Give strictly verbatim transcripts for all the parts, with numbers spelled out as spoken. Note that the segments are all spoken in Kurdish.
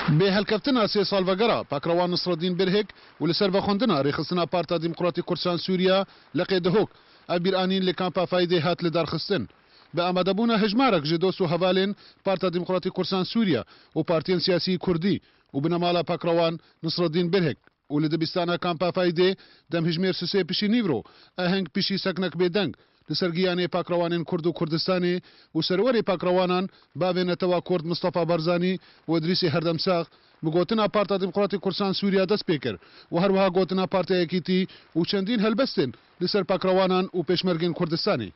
Bi helkeftina sê salvegera Pakrewan Nisreddîn Birhik û li ser vexwendina rêxistina Parta Demokratîk Kurdistan Sûriye Leqê Dihok, ev bîranîn li Kampa Faydê hat lidarxistin. Bi amadebûna hejmarek ji dost û hevalên Parta Demokratîk Kurdistan Sûriye û partiyên siyasî kurdî û binemala Pakrewan Nisreddîn Birhik û li dibistana Kampa Faydê demhijmêr sisê pişî nîvro eheng pişî seknek bêdeng li ser giyanê pakrewanên Kurd û Kurdistanê û serwerê pakrewanan bavê netewa Kurd Mistefa Barzanî û Idrîsê Herdemsax bi gotina Parta Demokratîk Kurdistan Sûriya dest pê kir û her wiha gotina Partiya Yekîtî û çendîn helbestên li ser pakrewanan û pêşmergên Kurdistanê.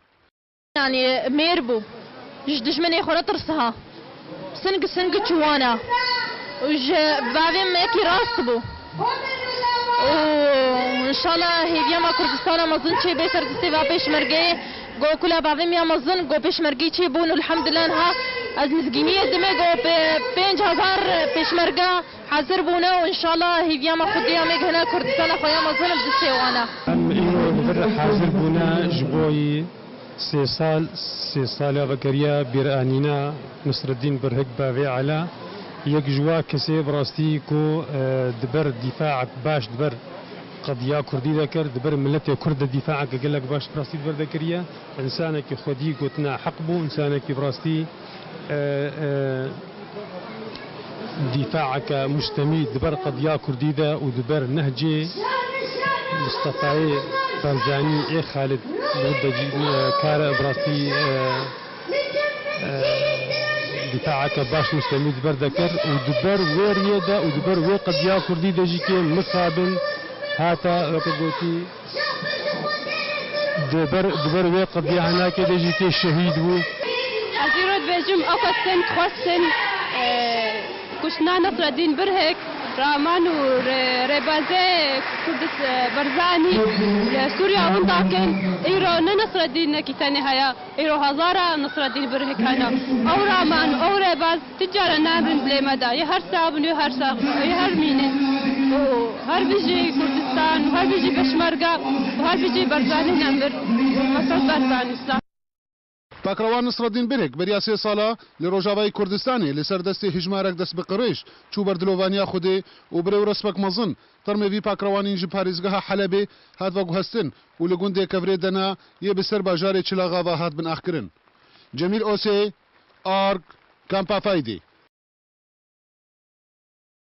Yanî mêr bû. Ji dijminê xwe netirsiha. Sing sing çû wana. Û ji bavê me yekî rast bû. Û înşallah hêviya me Kurdistana mezin çê bê ser destê va pêşmergeyê. Go kula bavê me ya mezin, go pêşmergî çê bûn û elhamdulillah niha ez mizgîniyê dime go pê-, pênc hezar pêşmerga hazir bûne û înşallah hêviya me Xwedê ya me gihine Kurdistana xwe ya mezin bi destê wana. Em îro li vir hazir bûne ji bo yî. Sê sal, sê sala vekeriya bîranîna Nisreddîn Birhik bavê Ela, yek ji wa kesê bi rastî ku, e, di ber dîfaek baş di ber qediya Kurdî de kir, di ber miletê Kurd de dîfaeke gelek baş bi rastî di ber de kiriye. Însanekî xwedî gotina heq bû, însanekî bi rastî, e, e, dîfaeke mustemî di ber qediya Kurdî de û di ber nehcê Mistefayê Barzanî ê Xalid li wir de cî, e, kare bi rastî, e, e, dîfaeke baş mustemî di ber de kir û di ber wê riyê de û di ber wê qediya Kurdî de jî kê misabin hate, weke gotî, Di ber, di ber wê qediya hinakê de jî tê şehîd bû. Ez îro dibêjim, ew kesên dixwestin, e, kuştina Nesreddîn Birhik, Raman û rê-, rêbazê Kurdis-, e, Barzanî li Sûriya winda kin, îro ne Nesreddînekî tenê heye. Îro hezara Nisreddîn Birhik hene. Ew Raman û ew rêbaz ti cara nabin bilê me de. Yê her sax bin, yê her sax, yê her mînin. Û her bijî Kurdistan, her bijî Pêşmerge, her bijî Barzanî nemir. Mesut Barzanî sağ. Pakrewan Nisreddîn Birhik beriya sê sala li Rojavayê Kurdistanê li ser destê hijmarek destbiqirêj çû ber dilovaniya Xwedê û birê û resmek mezin termê vî pakrewanîn ji parêzgeha Helebê hat veguhestin û li gundê Kevrê Dena yê bi ser bajarê Çilagava hat binaxkirin. Cemîl Osê, Ark, Kampa Faydê.